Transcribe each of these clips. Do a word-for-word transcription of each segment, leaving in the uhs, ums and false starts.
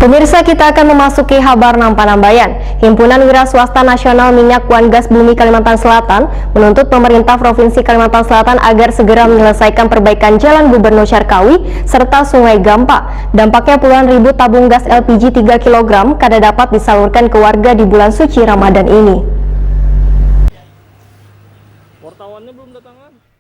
Mirsa, kita akan memasuki habar nang panambayan. Himpunan Wira Swasta Nasional Minyak wan Gas Bumi Kalimantan Selatan menuntut pemerintah Provinsi Kalimantan Selatan agar segera menyelesaikan perbaikan Jalan Gubernur Syarkawi serta Sungai Gampa. Dampaknya, puluhan ribu tabung gas L P G tiga kilogram kada dapat disalurkan ke warga di bulan suci Ramadan ini.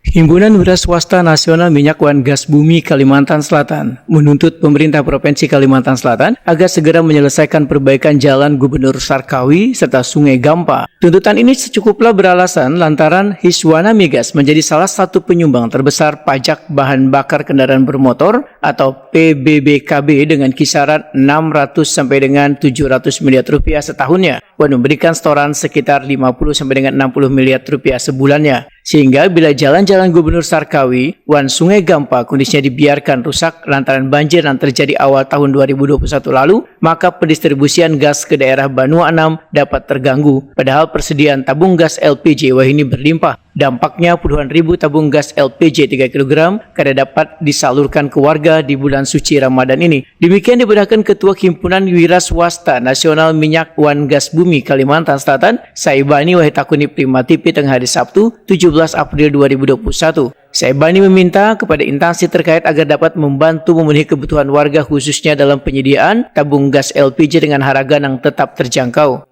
Himpunan Wira Swasta Nasional Minyak wan Gas Bumi Kalimantan Selatan menuntut pemerintah Provinsi Kalimantan Selatan agar segera menyelesaikan perbaikan Jalan Gubernur Sarkawi serta Sungai Gampa. Tuntutan ini secukuplah beralasan lantaran Hiswana Migas menjadi salah satu penyumbang terbesar pajak bahan bakar kendaraan bermotor atau P B B K B dengan kisaran enam ratus sampai dengan tujuh ratus miliar rupiah setahunnya, wan memberikan setoran sekitar lima puluh sampai dengan enam puluh miliar rupiah sebulannya. Sehingga bila jalan-jalan Gubernur Sarkawi wan Sungai Gampa kondisinya dibiarkan rusak lantaran banjir yang terjadi awal tahun dua ribu dua puluh satu lalu, maka pendistribusian gas ke daerah Banua enam dapat terganggu, padahal persediaan tabung gas L P G wahini berlimpah. Dampaknya, puluhan ribu tabung gas L P G tiga kilogram kada dapat disalurkan ke warga di bulan suci Ramadan ini. Demikian dibedahkan Ketua Himpunan Wira Swasta Nasional Minyak wan Gas Bumi Kalimantan Selatan, Saibani Wahid Takuni Prima T V Tengah Hari Sabtu, tujuh belas April dua ribu dua puluh satu. Saibani meminta kepada instansi terkait agar dapat membantu memenuhi kebutuhan warga, khususnya dalam penyediaan tabung gas L P G dengan harga yang tetap terjangkau.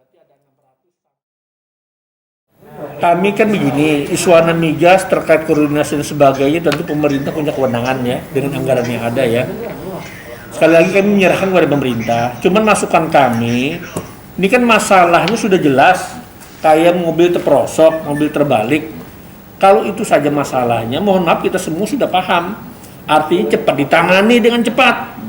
Kami kan begini, Iswana Migas terkait koordinasi dan sebagainya tentu pemerintah punya kewenangan ya dengan anggaran yang ada ya. Sekali lagi kami menyerahkan kepada pemerintah. Cuman masukan kami, ini kan masalahnya sudah jelas, kayak mobil terperosok, mobil terbalik. Kalau itu saja masalahnya, mohon maaf kita semua sudah paham. Artinya cepat ditangani dengan cepat.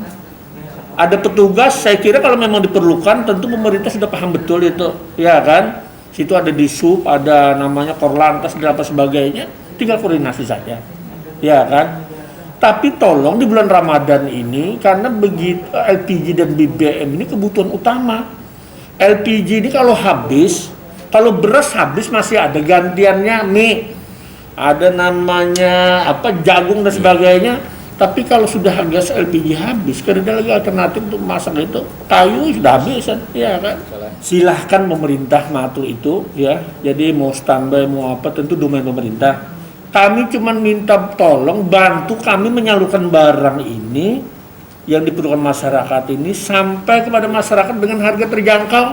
Ada petugas, saya kira kalau memang diperlukan, tentu pemerintah sudah paham betul itu, ya kan? Situ ada Dishub, ada namanya Korlantas dan apa sebagainya, tinggal koordinasi saja. Ya kan? Tapi tolong di bulan Ramadan ini karena begitu L P G dan B B M ini kebutuhan utama. L P G ini kalau habis, kalau beras habis masih ada gantiannya mie, ada namanya apa jagung dan sebagainya. Tapi kalau sudah gas L P G habis, kada ada lagi alternatif untuk masak itu. Kayu sudah habis kan, ya kan? Silahkan pemerintah mengatur itu ya. Jadi mau standby mau apa tentu domain pemerintah. Kami cuma minta tolong bantu kami menyalurkan barang ini yang diperlukan masyarakat ini sampai kepada masyarakat dengan harga terjangkau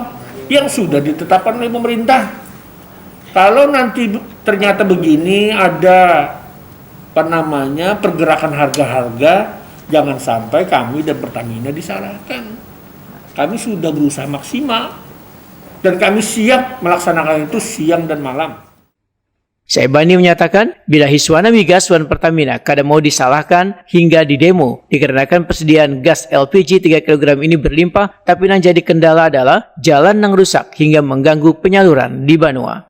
yang sudah ditetapkan oleh pemerintah. Kalau nanti ternyata begini ada apa namanya pergerakan harga-harga, jangan sampai kami dan Pertamina disalahkan. Kami sudah berusaha maksimal dan kami siap melaksanakan itu siang dan malam. Saibani menyatakan, bila Hiswana Migas wan Pertamina kada mau disalahkan hingga didemo dikarenakan persediaan gas L P G tiga kilogram ini berlimpah, tapi yang jadi kendala adalah jalan yang rusak hingga mengganggu penyaluran di Banua.